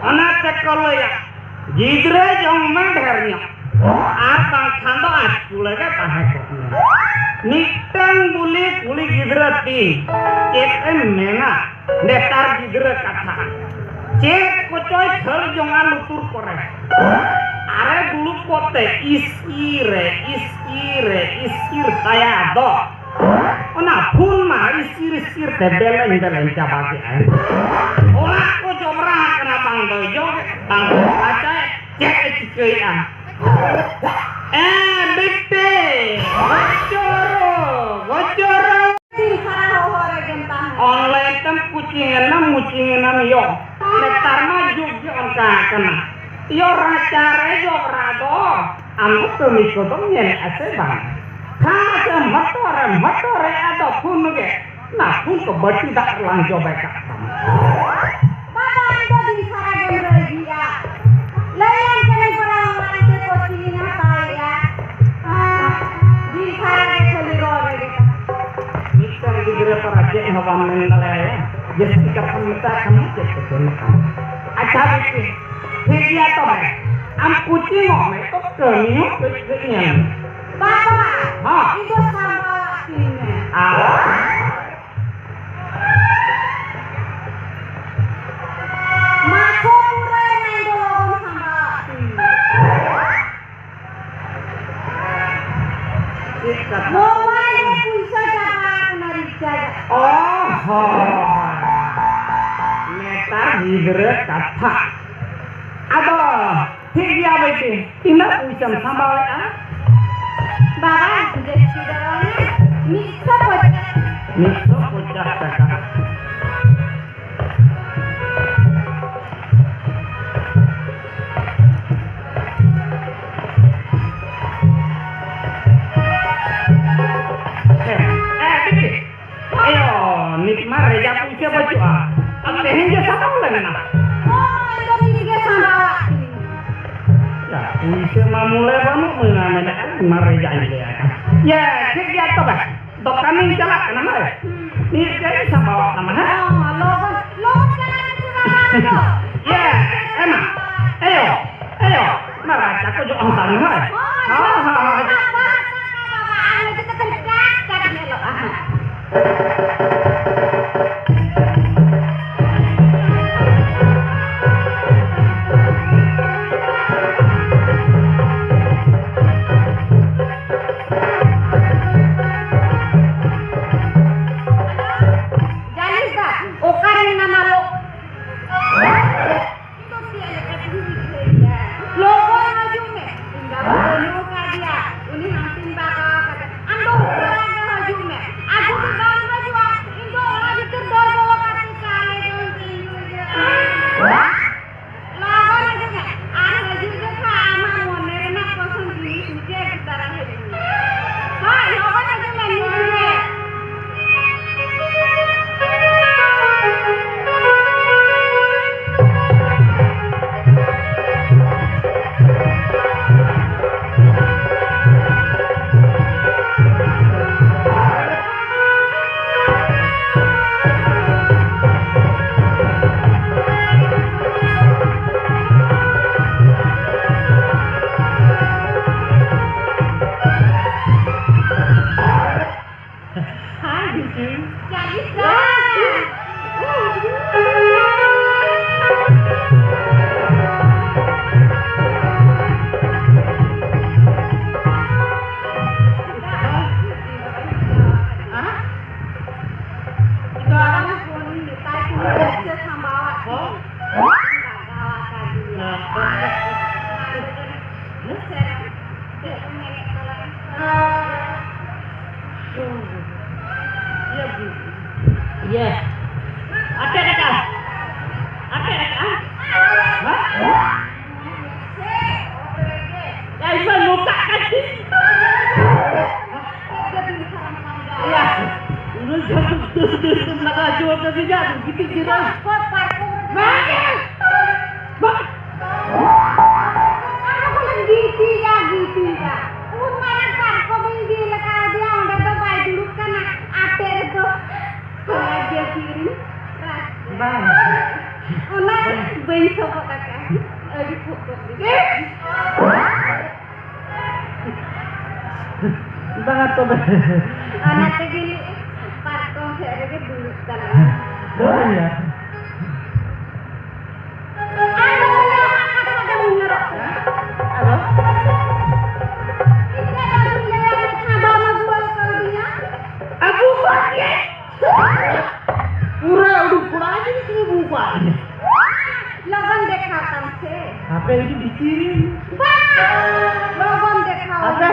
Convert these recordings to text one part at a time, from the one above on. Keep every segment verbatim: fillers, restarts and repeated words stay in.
ᱚᱱᱟ ᱛᱮᱠᱚ ᱞᱟᱹᱭᱟ, ᱜᱤᱫᱽᱨᱟᱹ ᱡᱚᱝ ᱢᱮ ᱰᱷᱮᱨ ᱧᱚᱜ, ᱟᱨ ᱵᱟᱝᱠᱷᱟᱱ ᱫᱚ ᱟᱡ ᱠᱩᱲᱟᱹ ᱜᱮ ᱛᱟᱦᱮᱸ ᱠᱚᱜ ᱢᱮ᱾ ᱢᱤᱫᱴᱟᱝ ᱵᱩᱞᱤ ᱠᱩᱲᱤ ᱜᱤᱫᱽᱨᱟᱹ ᱛᱤᱧ, ᱪᱮᱫ ᱮᱢ ᱢᱮᱱᱟ ᱱᱮᱛᱟᱨ ᱜᱤᱫᱽᱨᱟᱹ ᱠᱟᱛᱷᱟ? ᱪᱮᱫ ᱠᱚᱪᱚᱭ ᱠᱷᱟᱹᱲ ᱡᱚᱝᱟ ᱞᱩᱛᱩᱨ ᱠᱚᱨᱮ᱾ ᱟᱨᱮ ᱫᱩᱲᱩᱵ ᱠᱚᱜ ᱛᱮ ᱤᱥᱤᱨ ᱨᱮ ᱤᱥᱤᱨ ᱨᱮ ᱤᱥᱤᱨ ᱛᱟᱭᱟ ᱫᱚ᱾ ᱚᱱᱟ ᱯᱷᱩᱞ ᱢᱟ ᱤᱥᱤᱨ ᱤᱥᱤᱨ ᱛᱮ ᱵᱮᱞᱮᱧ ᱵᱮᱞᱮᱧ ᱪᱟᱵᱟ ᱠᱮᱜᱼᱟᱭ᱾ ᱚᱲᱟᱜ ᱠᱚ ᱡᱚᱵᱽᱨᱟ ᱟᱠᱟᱱᱟ, ᱵᱟᱝ ᱫᱚᱭ ᱡᱚᱜᱮᱫ, ᱵᱟᱝ ᱫᱚᱭ ᱨᱟᱪᱟᱭᱮᱫ, ᱪᱮᱫ ᱮ ᱪᱤᱠᱟᱹᱭᱮᱫᱼᱟ? ᱮ ᱵᱤᱴᱤ, ᱜᱚᱡᱚᱨᱚ, ᱜᱚᱡᱚᱨᱚ᱾ ᱫᱤᱱ ᱥᱟᱨᱟ ᱦᱚᱦᱚ ᱨᱮᱜᱮᱢ ᱛᱟᱦᱮᱸ᱾ ᱚᱱᱞᱟᱭᱤᱱ ᱛᱮᱢ ᱠᱳᱪᱤᱝ ᱮᱱᱟᱢ, ᱢᱩᱪᱤᱝ ᱮᱱᱟᱢ ᱭᱚ᱾ ᱱᱮᱛᱟᱨ ᱢᱟ ᱡᱩᱜᱽ ᱜᱮ ᱚᱱᱠᱟ ᱟᱠᱟᱱᱟ᱾ ᱭᱚ ᱨᱟᱪᱟ ᱨᱮ ᱡᱚᱵᱽᱨᱟ ᱫᱚ ᱟᱢ ᱫᱚ ᱠᱟᱹᱢᱤ ᱠᱚᱫᱚᱢ ᱧᱮᱞᱮᱫᱼᱟ ᱥᱮ ᱵᱟᱝ? ᱠᱷᱟᱥ ᱮᱢ ᱦᱚᱴᱚᱨ ᱮᱢ ᱦᱚᱴᱚᱨᱮᱫᱼᱟ ᱫᱚ ᱯᱷᱩᱱ ᱜᱮ᱾ ᱚᱱᱟ ᱯᱷᱩᱱ ᱠᱚ ᱵᱟᱹᱴᱤ ᱫᱟᱜ ᱨᱮᱞᱟᱝ ᱡᱚᱵᱮ ᱠᱟᱜ ᱛᱟᱢᱟ᱾ ᱵᱟᱵᱟ, ᱟᱢ ᱫᱚ ᱫᱤᱱ ᱥᱟᱨᱟ ᱜᱮᱢ ᱨᱟᱹᱜᱤᱜᱼᱟ᱾ ᱞᱟᱹᱭᱟᱢ ᱠᱟᱹᱱᱟᱹᱧ ᱯᱟᱨᱟ ᱚᱱᱞᱟᱭᱤᱱ ᱛᱮ ᱠᱳᱪᱤᱝ ᱤᱧ ᱦᱟᱛᱟᱣᱮᱫᱼᱟ᱾ ᱫᱤᱱ ᱥᱟᱨᱟ ᱜᱮ ᱠᱷᱟᱹᱞᱤ ᱨᱚᱲ ᱨᱮᱜᱮ᱾ ᱢᱤᱫᱴᱟᱝ ᱜᱤᱫᱽᱨᱟᱹ ᱯᱟᱨᱟ ᱪᱮᱫ ᱦᱚᱸ ᱵᱟᱢ ᱢᱮᱱ ᱫᱟᱲᱮᱭᱟᱭᱟ᱾ ᱡᱟᱹᱥᱛᱤ ᱠᱟᱛᱷᱟᱢ ᱢᱮᱛᱟᱭ ᱠᱷᱟᱱ ᱪᱮᱫ ᱠᱚ ᱪᱚ ᱢᱮᱛᱟᱢᱟ᱾ ᱟᱪᱪᱷᱟ ᱵᱤᱴᱤ, ᱴᱷᱤᱠ ᱜᱮᱭᱟ ᱛᱚᱵᱮ, ᱟᱢ ᱠᱳᱪᱤᱝᱚᱜ ᱢᱮ ᱛᱚ, ᱠᱟᱹᱢᱤ ᱦᱚᱸ ᱠᱟᱹᱡ ᱠᱟᱹᱡ ᱧᱮᱞ ᱢᱮ᱾ ᱵᱟᱵᱟ, ᱦᱚᱸ᱾ ᱤᱧ ᱫᱚ ᱥᱟᱢᱵᱟᱣᱟᱜ ᱛᱤᱧ ᱢᱮ᱾ ᱟᱨ ᱢᱟᱥᱮ ᱯᱩᱨᱟᱹᱭ ᱢᱮ, ᱤᱧ ᱫᱚ ᱞᱚᱜᱚᱱ ᱥᱟᱢᱵᱟᱣᱟᱜ ᱛᱤᱧ ᱢᱮ᱾ ᱪᱮᱫ ᱠᱟᱛᱷᱟ? ᱢᱳᱵᱟᱭᱤᱞ ᱨᱮ ᱯᱩᱭᱥᱟᱹ ᱪᱟᱵᱟ ᱟᱠᱟᱱᱟ, ᱨᱤᱪᱟᱨᱡᱽ᱾ ᱚ ᱦᱚᱸ᱾ ᱱᱮᱛᱟᱨ ᱜᱤᱫᱽᱨᱟᱹ ᱠᱟᱛᱷᱟ᱾ ᱟᱫᱚ ᱴᱷᱤᱠ ᱜᱮᱭᱟ ᱵᱤᱴᱤ, ᱛᱤᱱᱟᱹᱜ ᱯᱩᱭᱥᱟᱹᱢ ᱥᱟᱢᱵᱟᱣᱮᱫᱼᱟ? ᱵᱟᱵᱟ, ᱡᱟᱹᱥᱛᱤ ᱫᱚ ᱵᱟᱝᱟ, ᱢᱤᱫ ᱥᱚ ᱯᱚᱧᱪᱟᱥ᱾ ᱢᱤᱫ ᱥᱚ ᱯᱚᱧᱪᱟᱥ ᱴᱟᱠᱟ᱾ ᱦᱮᱸ, ᱦᱮᱸ, ᱵᱤᱴᱤ᱾ ᱮᱭᱳ, ᱱᱤᱛ ᱢᱟ ᱨᱮᱡᱟ ᱯᱩᱭᱥᱟᱹ ᱵᱟᱹᱪᱩᱜᱼᱟ᱾ ᱟᱨ ᱛᱮᱦᱮᱧ ᱜᱮ ᱥᱟᱢᱵᱟᱣ ᱞᱮ ᱢᱮᱱᱟ᱾ ᱦᱳᱭ, ᱤᱧ ᱫᱚ ᱱᱤᱛ ᱜᱮ ᱥᱟᱢᱵᱟᱣᱟᱜ ᱛᱤᱧ᱾ ᱭᱟ, ᱯᱩᱭᱥᱟᱹ ᱢᱟ ᱢᱩᱞᱮ ᱵᱟᱹᱱᱩᱜ ᱢᱮᱱᱟ ᱢᱮᱱᱮᱫᱼᱟ, ᱤᱧ ᱢᱟ ᱨᱮᱡᱟᱧ ᱞᱟᱹᱭᱟᱭ ᱠᱟᱱ᱾ ᱭᱟ, ᱴᱷᱤᱠ ᱜᱮᱭᱟ ᱛᱚᱵᱮ, ᱫᱚᱠᱟᱱᱤᱧ ᱪᱟᱞᱟᱜ ᱠᱟᱱᱟ ᱦᱳᱭ᱾ ᱦᱩᱸ᱾ ᱱᱤᱛ ᱜᱮᱧ ᱥᱟᱢᱵᱟᱣᱟᱜ ᱛᱟᱢᱟ, ᱦᱮᱸ? ᱦᱚᱸ, ᱞᱚᱜᱚᱱ, ᱞᱚᱜᱚᱱ ᱪᱟᱞᱟᱜ ᱢᱮ ᱥᱮ ᱵᱟᱝ ᱫᱚ? ᱭᱟ᱾ ᱥᱟᱹᱨᱤ ᱦᱳᱭ᱾ ᱦᱳᱭ, ᱦᱳᱭ, ᱦᱳᱭ᱾ ᱵᱟᱵᱟ, ᱵᱟᱵᱟ, ᱟᱞᱮ ᱫᱚ ᱠᱟᱹᱴᱤᱡ ᱴᱟᱠ ᱴᱟᱠ ᱧᱮᱞᱚᱜᱼᱟ ᱦᱟᱸᱜ᱾ ᱡᱟᱹᱱᱤᱥ ᱫᱟ, ᱚᱠᱟᱨᱮ ᱢᱮᱱᱟᱢᱟ ᱞᱚ? ᱞᱚᱜᱚᱱ ᱦᱤᱡᱩᱜ ᱢᱮ᱾ ᱤᱧ ᱵᱟᱵᱟ ᱵᱟᱹᱱᱩᱜ ᱟᱠᱟᱫᱮᱭᱟ᱾ ᱩᱱᱤ ᱦᱟᱱᱛᱮᱧ ᱵᱟᱜᱟᱣ ᱟᱠᱟᱫᱮ᱾ ᱟᱢ ᱫᱚ ᱩᱥᱟᱹᱨᱟ ᱜᱮ ᱦᱤᱡᱩᱜ ᱢᱮ᱾ ᱟᱨ ᱡᱩᱫᱤ ᱵᱟᱢ ᱦᱤᱡᱩᱜᱼᱟ, ᱤᱧ ᱫᱚ ᱚᱲᱟᱜ ᱵᱷᱤᱛᱤᱨ ᱫᱚᱨ ᱵᱚᱞᱚ ᱠᱟᱛᱮ ᱪᱟᱞᱮ ᱡᱚᱝ ᱛᱤᱧ ᱵᱩᱡᱷᱟᱹᱣᱟ᱾ ᱞᱚᱜᱚᱱ ᱦᱤᱡᱩᱜ ᱢᱮ᱾ ᱟᱨ ᱦᱤᱡᱩᱜ ᱡᱚᱠᱷᱟᱡ ᱟᱢᱟᱜ ᱢᱚᱱᱮ ᱨᱮᱱᱟᱜ ᱯᱚᱥᱚᱱᱫ ᱡᱤᱱᱤᱥ ᱢᱤᱫᱴᱮᱡ ᱟᱹᱜᱩ ᱛᱟᱨᱟ ᱦᱤᱡᱩᱜ ᱢᱮ᱾ ᱦᱳᱭ, ᱞᱚᱜᱚᱱ ᱦᱤᱡᱩᱜ ᱢᱮ, ᱱᱤᱛ ᱜᱮ᱾ Hi, Gigi. Gigi. ᱤᱭᱟᱹ᱾ ᱟᱴᱮᱫ ᱟᱠᱟᱫ᱾ ᱟᱴᱮᱫ ᱟᱠᱟᱫ᱾ ᱦᱮᱸ? ᱭᱟ, ᱤᱧ ᱢᱟ ᱱᱚᱝᱠᱟ ᱠᱟᱱ᱾ ᱭᱟ, ᱩᱱᱟᱹᱜ ᱡᱷᱟᱹᱞ ᱫᱟᱹᱲ ᱫᱟᱹᱲ ᱛᱮᱢ ᱞᱟᱜᱟ ᱦᱚᱪᱚ ᱠᱟᱹᱫᱤᱧᱟ, ᱟᱫᱚ ᱜᱤᱛᱤᱡ ᱡᱤᱨᱟᱹᱣ᱾ ᱵᱟᱝ ᱜᱮ᱾ ᱵᱟᱝ᱾ ᱟᱫᱚ ᱠᱚ ᱞᱟᱹᱭ, ᱜᱤᱛᱤᱡᱟ, ᱜᱤᱛᱤᱡᱟ᱾ ᱩᱱ ᱢᱟᱨᱟᱝ ᱯᱟᱨᱠᱚᱢ ᱤᱧ ᱵᱤᱞ ᱟᱠᱟᱫᱮᱭᱟ, ᱚᱸᱰᱮ ᱫᱚ ᱵᱟᱭ ᱫᱩᱲᱩᱵ ᱠᱟᱱᱟ, ᱟᱴᱮᱫ ᱨᱮᱫᱚ᱾ ᱚᱱᱟ ᱡᱟᱹᱯᱤᱫ ᱨᱤᱧ ᱨᱟᱜ᱾ ᱵᱟᱝ᱾ ᱚᱱᱟ ᱵᱟᱹᱧ ᱥᱚᱵᱚᱫ ᱟᱠᱟᱫᱼᱟ᱾ ᱟᱹᱰᱤ ᱥᱚᱵᱚᱫ ᱜᱮ᱾ ᱵᱟᱝᱟ ᱛᱚᱵᱮ᱾ ᱚᱱᱟ ᱛᱮᱜᱮ ᱯᱟᱨᱠᱚᱢ ᱥᱮᱫ ᱨᱮᱜᱮ ᱫᱩᱲᱩᱵ ᱠᱟᱱᱟ᱾ ᱦᱳᱭ ᱭᱟ᱾ ᱟᱨ ᱵᱟᱵᱩ ᱞᱟᱹᱭᱟ, ᱠᱟᱛᱷᱟ ᱫᱚ ᱩᱭᱦᱟᱹᱨᱚᱜ ᱠᱟᱱᱟ᱾ ᱟᱫᱚ? ᱤᱧ ᱫᱚ ᱵᱟᱵᱩ ᱞᱟᱹᱭᱟ, ᱠᱟᱛᱷᱟ ᱵᱟᱢ ᱟᱹᱜᱩ ᱟᱠᱟᱣᱫᱤᱧᱟ᱾ ᱟᱹᱜᱩ ᱠᱟᱜ ᱜᱮ᱾ ᱯᱩᱨᱟᱹ ᱩᱰᱩᱠ ᱠᱚᱲᱟ ᱜᱮ ᱛᱤᱧ ᱟᱹᱜᱩ ᱠᱟᱜ ᱜᱮ᱾ ᱞᱚᱜᱚᱱ ᱫᱮᱠᱷᱟᱣ ᱛᱟᱢ ᱥᱮ᱾ ᱟᱯᱮ ᱤᱫᱤ ᱵᱤᱪᱤ᱾ ᱵᱟᱝ, ᱞᱚᱜᱚᱱ ᱫᱮᱠᱷᱟᱣ᱾ ᱟᱯᱮ᱾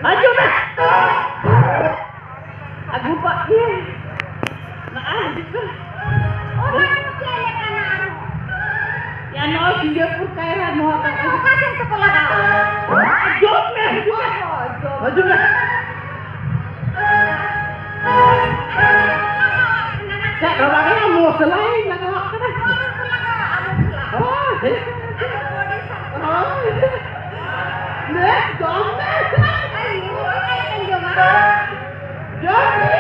ᱟᱸᱡᱚᱢ ᱢᱮ᱾ ᱟᱹᱜᱩ ᱠᱟᱜ ᱯᱮ᱾ ᱱᱚᱜᱼᱚᱭ ᱦᱤᱡᱩᱜ ᱯᱮ᱾ ᱚᱱᱟ ᱫᱚ ᱪᱮᱫ ᱞᱮᱠᱟᱱᱟ ᱟᱨᱦᱚᱸ? ᱭᱟ, ᱱᱚᱜᱼᱚᱭ ᱥᱤᱝᱜᱟᱯᱩᱨ ᱠᱟᱭᱨᱟ ᱱᱚᱣᱟ ᱠᱚ᱾ ᱚᱠᱟ ᱥᱮᱫ ᱛᱮᱠᱚ ᱞᱟᱜᱟᱣᱟ? ᱡᱚᱢ ᱢᱮ, ᱦᱤᱡᱩᱜ ᱢᱮ᱾ ᱚ, ᱡᱚᱢ᱾ ᱦᱤᱡᱩᱜ ᱢᱮ᱾ ᱪᱮᱫ ᱦᱚᱸ ᱵᱟᱝ, ᱢᱚᱥᱞᱟᱭ ᱞᱟᱜᱟᱣᱟᱜ ᱠᱟᱱᱟ᱾ ᱦᱳᱭ᱾ ᱦᱳᱭ᱾ ᱱᱮ, ᱡᱚᱢ ᱢᱮ᱾ ᱡᱚᱢ ᱢᱮ᱾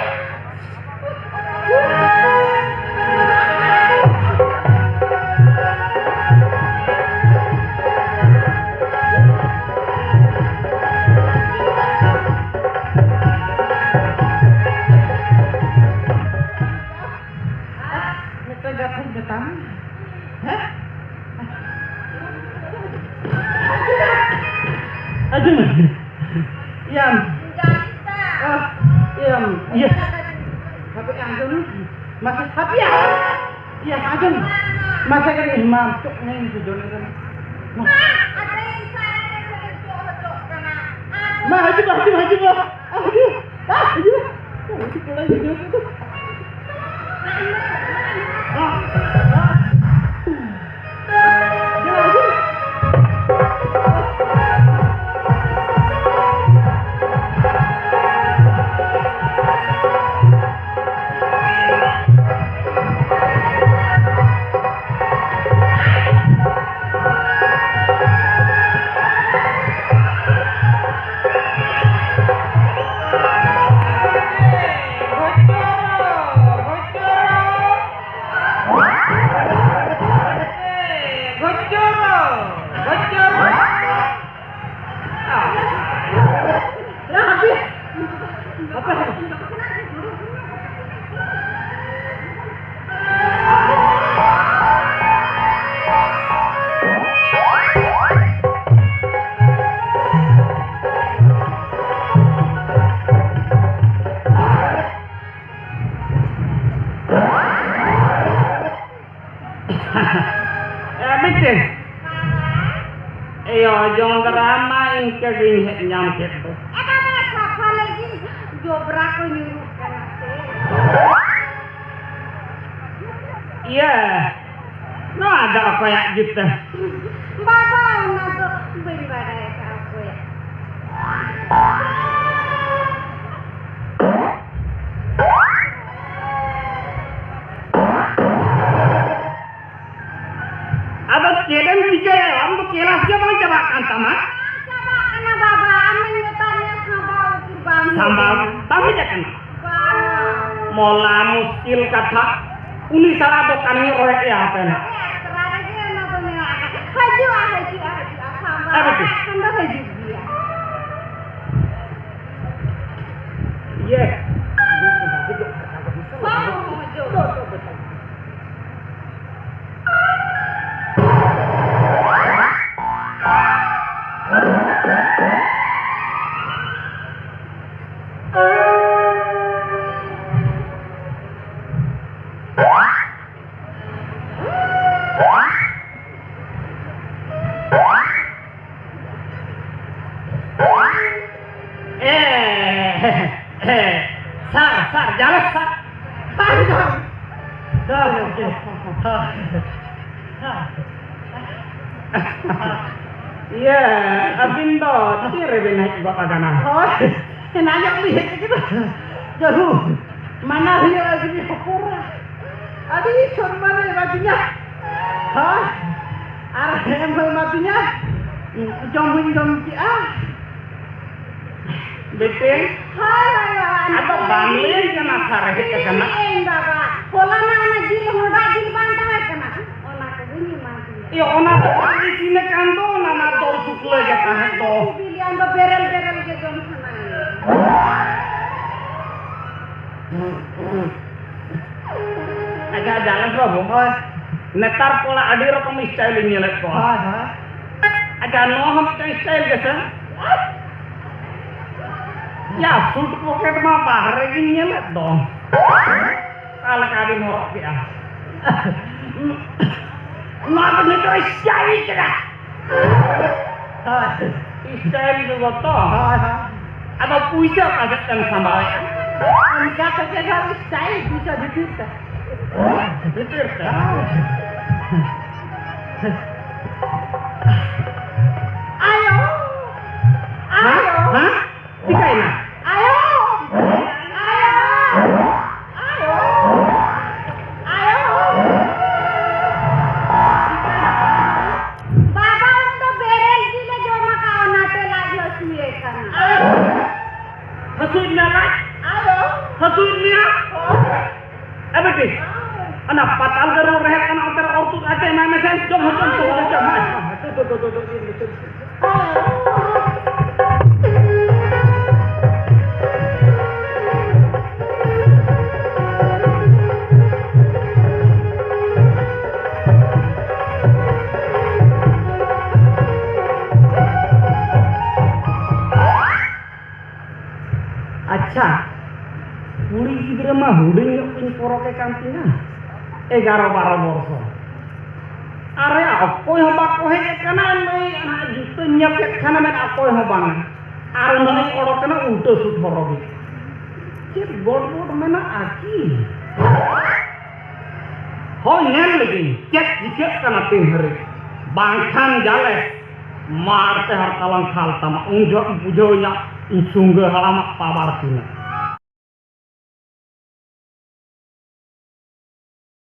ᱢᱤᱫᱴᱟᱝ ᱠᱟᱛᱷᱟᱧ ᱢᱮᱛᱟᱢ᱾ ᱦᱮᱸ? ᱟᱸᱡᱚᱢ ᱢᱮ᱾ ᱭᱟᱢ᱾ ᱚ, ᱭᱟᱢ᱾ ᱤᱭᱟᱹ᱾ ᱦᱟᱯᱮ, ᱟᱸᱡᱚᱢ ᱢᱮ᱾ ᱢᱟᱥᱮ, ᱦᱟᱯᱮᱭᱟ᱾ ᱤᱭᱟᱹ, ᱟᱸᱡᱚᱢ ᱢᱮ᱾ ᱢᱟᱥᱮ ᱠᱟᱹᱴᱤᱡ ᱢᱟ, ᱪᱚᱜ ᱱᱮ ᱤᱧ ᱠᱚ ᱡᱚᱢ ᱞᱮᱫᱟ᱾ ᱢᱟ᱾ ᱢᱟ, ᱦᱤᱡᱩᱜ ᱢᱮ, ᱦᱤᱡᱩᱜ ᱢᱮ, ᱦᱤᱡᱩᱜ ᱢᱮ᱾ ᱟ, ᱦᱤᱡᱩᱜ ᱢᱮ᱾ ᱟ, ᱦᱤᱡᱩᱜ ᱢᱮ᱾ ᱟ, ᱦᱤᱡᱩᱜ ᱢᱮ᱾ ᱟ, ᱟ᱾ ᱮ, ᱢᱤᱫᱴᱮᱱ᱾ ᱮᱭᱳ, ᱡᱚᱝᱜᱽᱨᱟ ᱢᱟ ᱤᱱᱠᱟᱹ ᱜᱤᱧ ᱦᱮᱡ ᱧᱟᱢ ᱠᱮᱫ ᱫᱚ᱾ ᱮ ᱵᱟᱵᱟ, ᱥᱟᱯᱷᱟ ᱞᱟᱹᱜᱤᱫ ᱡᱚᱵᱽᱨᱟ ᱠᱚ ᱧᱩᱨᱩᱜ ᱠᱟᱱᱟ ᱥᱮ᱾ ᱤᱭᱟᱹ, ᱱᱚᱣᱟ ᱫᱚ ᱚᱠᱚᱭᱟᱜ ᱡᱩᱛᱟᱹ? ᱵᱟᱵᱟ, ᱚᱱᱟ ᱫᱚ ᱵᱟᱹᱧ ᱵᱟᱰᱟᱭ ᱟᱠᱟᱫᱼᱟ ᱚᱠᱚᱭᱟᱜ᱾ ᱟᱫᱚ ᱪᱮᱫ ᱮᱢ ᱪᱤᱠᱟᱹᱭᱟ? ᱟᱢ ᱫᱚ ᱠᱮᱞᱟᱥ ᱜᱮ ᱵᱟᱝ ᱪᱟᱵᱟᱜ ᱠᱟᱱ ᱛᱟᱢᱟ᱾ ᱵᱟᱝ ᱪᱟᱵᱟᱜ ᱠᱟᱱᱟ ᱵᱟᱵᱟ, ᱟᱢᱮᱢ ᱢᱮᱛᱟᱫᱤᱧᱟ ᱥᱟᱢᱵᱟᱣ ᱩᱛᱩ ᱵᱟᱝ ᱦᱩᱭᱩᱜ ᱥᱟᱢᱵᱟᱣ ᱠᱟᱱᱟ᱾ ᱵᱟᱝ ᱦᱮᱡ ᱟᱠᱟᱱᱟ? ᱵᱟᱝ᱾ ᱢᱚᱞᱟ ᱢᱩᱥᱠᱤᱞ ᱠᱟᱛᱷᱟ, ᱩᱱᱤ ᱥᱟᱞᱟᱜ ᱫᱚ ᱠᱟᱹᱢᱤ ᱨᱚᱲᱮᱫ ᱮᱭᱟ ᱦᱟᱯᱮ ᱱᱟᱜ᱾ ᱟᱛᱨᱟ ᱨᱮᱜᱮ ᱚᱱᱟ ᱫᱚ ᱢᱮᱱᱟᱜ ᱟᱠᱟᱫᱟ᱾ ᱦᱤᱡᱩᱜᱼᱟ, ᱦᱤᱡᱩᱜᱼᱟ, ᱦᱤᱡᱩᱜᱼᱟ, ᱥᱟᱢᱵᱟᱣ ᱟᱨ ᱪᱮᱫ? ᱠᱟᱛᱷᱟ ᱠᱷᱟᱱ ᱫᱚ ᱦᱤᱡᱩᱜ ᱜᱮᱭᱟ᱾ ᱤᱭᱟᱹ᱾ ᱦᱚᱸ, ᱦᱚᱸ, ᱦᱚᱸ, ᱦᱤᱡᱩᱜ᱾ ᱮ, ᱮ, ᱥᱟᱨ, ᱥᱟᱨ, ᱡᱟᱞᱮ ᱥᱟᱨ᱾ ᱥᱟᱨ, ᱥᱟᱨ᱾ ᱥᱟᱨ, ᱜᱚᱢᱠᱮ᱾ ᱥᱟᱨ᱾ ᱤᱭᱟᱹ, ᱟᱹᱵᱤᱱ ᱫᱚ ᱛᱤ ᱨᱮᱵᱤᱱ ᱦᱮᱡ ᱜᱚᱫ ᱟᱠᱟᱱᱟ? ᱦᱳᱭ, ᱮᱱᱟᱝ ᱧᱚᱜ ᱞᱤᱧ ᱦᱮᱡ ᱟᱠᱟᱱᱟ᱾ ᱡᱟᱹᱦᱩ, ᱢᱟᱱᱟ ᱦᱩᱭᱩᱜᱼᱟ, ᱡᱩᱫᱤ ᱦᱚᱯᱚᱱ ᱨᱮ ᱟᱹᱰᱤ ᱥᱚᱱᱢᱟᱱᱮ ᱮᱢᱟ ᱫᱤᱧᱟ᱾ ᱦᱳᱭ, ᱟᱨ ᱮᱢ ᱦᱚᱸ ᱮᱢᱟ ᱫᱤᱧᱟ, ᱡᱚᱢ ᱦᱚᱸᱧ ᱡᱚᱢ ᱠᱮᱜᱼᱟ᱾ ᱵᱮᱴᱮ, ᱦᱳᱭ, ᱦᱳᱭ, ᱵᱟᱵᱟ, ᱟᱫᱚ ᱵᱟᱢ ᱞᱟᱹᱭ ᱠᱟᱱᱟ ᱥᱟᱨ ᱦᱮᱡ ᱟᱠᱟᱱᱟ᱾ ᱤᱧ ᱵᱟᱵᱟ, ᱦᱚᱞᱟ ᱢᱟ ᱚᱱᱟ ᱡᱤᱞ ᱦᱚᱸᱰᱟ ᱡᱤᱞ ᱵᱟᱝ ᱛᱟᱦᱮᱸ ᱠᱟᱱᱟ, ᱚᱱᱟ ᱠᱚᱜᱮᱧ ᱮᱢᱟ ᱫᱤᱧᱟ᱾ ᱮ, ᱚᱱᱟ ᱫᱚ ᱵᱟᱝ ᱤᱥᱤᱱ ᱟᱠᱟᱱ ᱫᱚ, ᱚᱱᱟ ᱢᱟ ᱫᱚᱨ ᱥᱩᱠᱞᱟᱹ ᱜᱮ ᱛᱟᱦᱮᱸ ᱫᱚ᱾ ᱥᱤᱵᱤᱞ ᱜᱮᱭᱟ, ᱟᱢ ᱫᱚ ᱵᱮᱨᱮᱞ ᱵᱮᱨᱮᱞ ᱜᱮ ᱡᱚᱢ ᱥᱟᱱᱟᱭᱮᱫ ᱢᱮᱭᱟ᱾ ᱟᱪᱪᱷᱟ, ᱡᱟᱞᱮᱥ ᱵᱟᱹᱵᱩ᱾ ᱦᱳᱭ᱾ ᱱᱮᱛᱟᱨ ᱠᱚᱲᱟ ᱟᱹᱰᱤ ᱨᱚᱠᱚᱢ style ᱤᱧ ᱧᱮᱞᱮᱫ ᱠᱚᱣᱟ᱾ ᱦᱳᱭ, ᱦᱳᱭ᱾ ᱟᱪᱪᱷᱟ, ᱱᱚᱣᱟ ᱦᱚᱸ ᱢᱤᱫᱴᱟᱝ style ᱜᱮᱥᱮ? ᱭᱟ, suit pocket ᱢᱟ ᱵᱟᱦᱨᱮ ᱜᱤᱧ ᱧᱮᱞᱮᱫ ᱫᱚ᱾ ᱚᱠᱟ ᱞᱮᱠᱟ ᱵᱤᱱ ᱦᱚᱨᱚᱜ ᱠᱮᱜᱼᱟ? ᱱᱚᱣᱟ ᱫᱚ ᱱᱤᱛᱚᱜ style ᱠᱟᱱᱟ᱾ ᱦᱳᱭ᱾ Style ᱫᱚ ᱛᱚ᱾ ᱦᱳᱭ, ᱦᱳᱭ᱾ ᱟᱫᱚ ᱯᱩᱭᱥᱟᱹ ᱚᱠᱟ ᱥᱮᱫ ᱛᱮᱢ ᱥᱟᱢᱵᱟᱣᱮᱫᱼᱟ? ᱚᱱᱠᱟ ᱛᱮᱜᱮ ᱱᱟᱜ style ᱯᱩᱭᱥᱟᱹ ᱵᱷᱤᱛᱤᱨ ᱛᱮ᱾ ᱵᱷᱤᱛᱤᱨ ᱛᱮ? ᱟᱭᱳ! ᱦᱮᱸ? ᱟᱭᱳ! ᱦᱮᱸ? ᱪᱤᱠᱟᱹᱭᱮᱱᱟ? ᱟᱭᱳ! ᱟᱭᱳ! ᱟᱭᱳ! ᱟᱭᱳ! ᱵᱟᱵᱟ, ᱩᱱ ᱫᱚ ᱵᱮᱨᱮᱞ ᱡᱤᱞ ᱮ ᱡᱚᱢ ᱟᱠᱟᱫ, ᱚᱱᱟᱛᱮ ᱞᱟᱡ ᱦᱟᱹᱥᱩᱭᱮ ᱠᱟᱱᱟ᱾ ᱦᱟᱹᱥᱩᱭᱮᱫ ᱢᱮᱭᱟ ᱞᱟᱡ? ᱟᱭᱳ! ᱦᱟᱹᱥᱩᱭᱮᱫ ᱢᱮᱭᱟ? ᱦᱳᱭ᱾ ᱮ ᱵᱤᱴᱤ, ᱚᱱᱟ ᱯᱟᱛᱟᱞ ᱜᱟᱹᱨᱩ ᱨᱮᱦᱮᱫ ᱠᱟᱱᱟ, ᱚᱱᱛᱮ ᱨᱮ ᱚᱨ ᱛᱩᱫ ᱟᱛᱮ ᱮᱢᱟᱭ ᱢᱮᱥᱮ, ᱡᱚᱢ ᱦᱚᱪᱚ ᱦᱚᱪᱚ ᱦᱚᱪᱚ ᱦᱚᱪᱚ ᱢᱮ᱾ ᱟᱪᱪᱷᱟ, ᱠᱩᱲᱤ ᱜᱤᱫᱽᱨᱟᱹ ᱢᱟ ᱦᱩᱰᱤᱧ ᱧᱚᱜ ᱠᱤᱱ ᱯᱚᱨᱚᱠᱮ ᱠᱟᱱ ᱛᱤᱧᱟ, ᱮᱜᱟᱨᱚ ᱵᱟᱨᱚ ᱵᱚᱨᱥᱚ᱾ ᱟᱨᱮ, ᱚᱠᱚᱭ ᱦᱚᱸ ᱵᱟᱠᱚ ᱦᱮᱡ ᱟᱠᱟᱱᱟ, ᱞᱟᱹᱭ ᱚᱱᱟ ᱡᱩᱛᱟᱹᱧ ᱧᱮᱞ ᱠᱮᱫ ᱠᱷᱟᱱ ᱢᱮᱱ ᱚᱠᱚᱭ ᱦᱚᱸ ᱵᱟᱝᱟ᱾ ᱟᱨ ᱱᱚᱜᱼᱚᱭ ᱚᱰᱚᱠ ᱮᱱᱟ ᱩᱞᱴᱟᱹ ᱥᱩᱴ ᱦᱚᱨᱚᱜ ᱜᱮ᱾ ᱪᱮᱫ ᱜᱚᱲᱵᱚᱲ ᱢᱮᱱᱟᱜᱼᱟ ᱠᱤ? ᱦᱳᱭ, ᱧᱮᱞ ᱞᱮᱜᱤᱧ ᱪᱮᱫ ᱪᱤᱠᱟᱹᱜ ᱠᱟᱱᱟ ᱛᱤᱱ ᱦᱟᱹᱨᱤᱡ, ᱵᱟᱝᱠᱷᱟᱱ ᱡᱟᱞᱮ ᱢᱟᱨ ᱛᱮ ᱦᱟᱨᱛᱟᱞᱟᱝ ᱠᱷᱟᱞ ᱛᱟᱢᱟ, ᱩᱱ ᱡᱚᱦᱚᱜ ᱵᱩᱡᱷᱟᱹᱣ ᱧᱟᱢ ᱤᱧ ᱥᱩᱸᱜᱟᱹ ᱦᱟᱲᱟᱢᱟᱜ power ᱛᱤᱱᱟᱹᱜ᱾